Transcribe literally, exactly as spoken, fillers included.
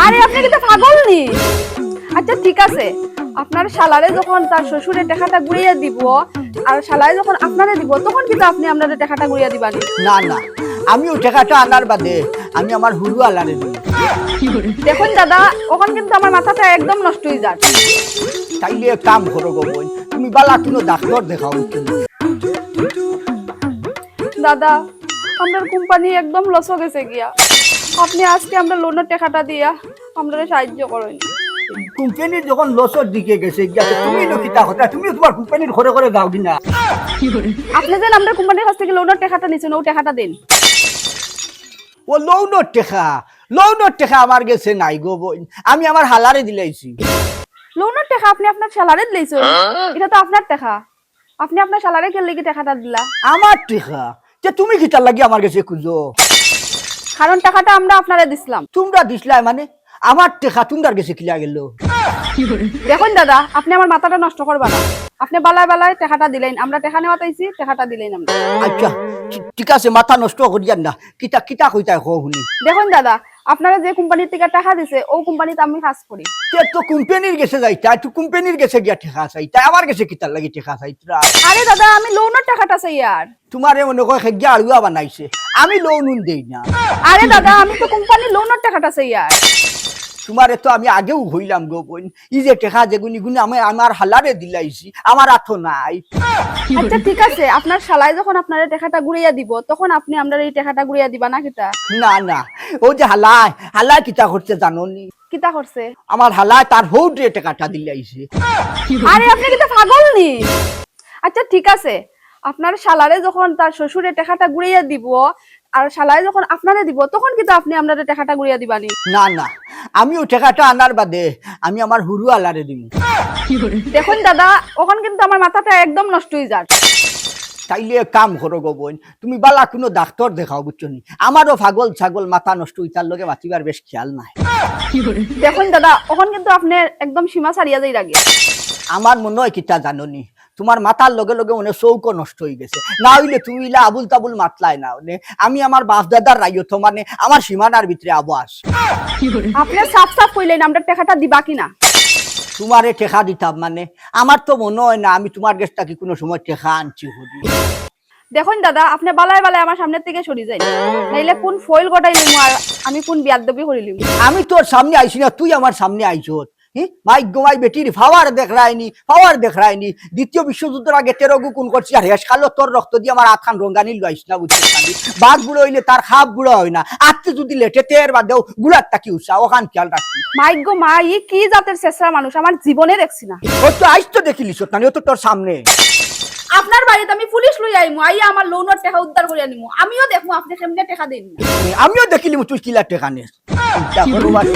আরে, আপনি কিতা পাগল নি? আচ্ছা, ঠিক আছে, আপনার শালারে যখন তার শ্বশুরে টেকাটা ঘুরাইয়া দিব, আর শালায় যখন আপনারে দিব, তখন কিতা আপনি আমরারে টেকাটা ঘুরাইয়া দিবা নি? না, না, আমি অউ টেকাটা আনার বাদে আমি আমার হুরু আলারে দিমু। দেখইন দাদা, অখন কিন্তু আমার মাথাটা একদম নষ্ট অই যার। তাইলে এক কাম করো গো বইন, তুমি বালা কুনু ডাক্তর দেখাও তুমি। দাদা, আমরার কোম্পানি একদম লসো গেছে গিয়া। আপনি আজকে আমরার লোনর টেকাটা দিয়া আমরারে সাহায্য করইন। কোম্পানি যখন লসর দিকে গেছে গিয়া, তো তুমি ইনো কিতা কথা? তুমি তুমার কোম্পানির ঘরে ঘরে যাওগি না। আপনি যেন আমরার কোম্পানির কাছ থাকি লোনর টেকাটা নিছইন, অউ টেকাটা দেইন। ও লোনর টেকা, লোনর টেকা আমার গেছে নাই গো বইন, আমি আমার হালারে দিলাইছি। লোনর টেকা আপনি আপনার শালারে দিলাইছইন? ইটা তো আপনার টেকা, আপনি আপনার শালারে কিতার লাগি টেকাটা দিলা? আমার টেকা? তে তুমি কিতার লাগি আমার গেছে খুজো? কারণ টেকাটা আমরা আপনারে দিছলাম। তুমরা দিছলায় মানে? আমার টেকা তুমরার গেছে কিলা গেল? দেখইন দাদা, আপনি আমার মাথাটা নষ্ট করবা না। আপনি বালায় বালায় টেকাটা দিলাইন, আমরা টেকা নেওয়াত আইছি, টেকাটা দিলাইন আমরা। আচ্ছা, ঠি-, ঠিক আছে, মাথা নষ্ট করিয়ার না। কিতা, কিতা কইতায় কও হুনি। দেখইন দাদা, আপনারে যে কোম্পানির থাকি টেকা দিছে, অউ কোম্পানিত আমি কাজ করি। তে তো কোম্পানির গেছে যাইতায়, তো কোম্পানির গেছে গিয়া টেকা চাইতায়, আমার গেছে কিতার লাগি টেকা চাইতরায়? আরে দাদা, আমি লোনর টেকাটা চাইয়ার। তুমারে মনে কয় খেগিয়া আড়ুয়া বানাইছে, আমি লোন উন দেই না। আরে দাদা, আমি তো কোম্পানির লোনর টেকাটা চাইয়ার। তুমারে তো আমি আগেউ কইলাম গো বইন, ই যে টেকা যেগুন ইগুন আমি আমার হালারে দিলাইছি, আমার আতো নাই। আচ্ছা, ঠিক আছে, আপনার শালায় যখন আপনারে টেকাটা ঘুরাইয়া দিব, তখন আপনি আমরারে ই টেকাটা ঘুরাইয়া দিবা না কিতা? না, না, অউ যে হালায়, হালায় কিতা করছে জানো নি? কিতা করছে? আমার হালায় তার হউরে টেকাটা দিলাইছে। আরে, আপনি কিতা পাগল নি? আচ্ছা, ঠিক আছে, আপনার শালারে যখন তার শ্বশুরে টেকাটা ঘুরাইয়া দিব, আর শালায় যখন আপনারে দিব, তখন কিতা আপনি আমরারে টেকাটা ঘুরাইয়া দিবা নি? না, না, আমি অউ টেকাটা আনার বাদে আমি আমার হুরু আলারে দিমু। দেখইন দাদা, অখন কিন্তু আমার মাথাটা একদম নষ্ট অই যার। তাইলে এক কাম করো গো বইন, তুমি বালা কুনু ডাক্তর দেখাও, বুঝছো নি? আমারও পাগল ছাগল মাথা নষ্ট, ইতার লগে মাতিবার বেশ খেয়াল নাই। দেখইন দাদা, অখন কিন্তু আপনি একদম সীমা ছাড়িয়া যাইরাগি। আমার মনে অয় কিতা জানো নি, তুমার মাথার লগে লগে অনে চউখও নষ্ট অই গেছে, না অইলে তুমি ইলা আবুল তাবুল মাতলায় না অনে। আমি আমার বাপ দাদার রাইয়ত, মানে আমার সীমানার ভিতরে আবাস। আপনি সাফ সাফ কইলাইন, আমরার টেকাটা দিবা কি না? তুমারে টেকা দিতাম মানে? আমার তো মনে অয় না আমি তুমার গেছ থাকি কুনু সময় টেকা আনছি করি। দেখইন দাদা, আপনি বালায় বালায় আমার সামনের থাকি সরি যাইন, নাইলে কুন ফইল গটাইলিমু আর আমি কুন বেয়াদবি করিলিমু। আমি তোর সামনে আইছি না, তুই আমার সামনে আইছস। হি? মাইগো মাই, বেটির পাওয়ার দেখরায়নি, পাওয়ার দেখরায়নি। দ্বিতীয় বিশ্বযুদ্ধর আগে তেরোগু খুন করছি, আর হেশকালো তোর রক্ত দি আমার আতখান রঙ্গানি লইস না, বুঝছস নি? বাঘ বুড়া অইলে তার খাপ বুড়া অয় না। আত্তে যুদি লেটে তে এর বাদেও গুড়ার থাকি উষা, অখান খেয়াল রাখিস। মাইগো মাই, ই কি জাতের ছেছড়া মানুষ, আমার জীবনে দেখছি না। অউ তো আইজ তো দেখিলিছস না, অউ তো তোর সামনে। আপনার বাড়িত আমি পুলিশ লইয়া আইমু, আইয়া আমার লোনর টেকা উদ্ধার করিয়া নিমু। আমিও দেখমু আপনি কেমনে টেকা দেইন না। আমিও দেখিলিমু তুই কিলা টেকা নেস। চিন্তা করো বাবা।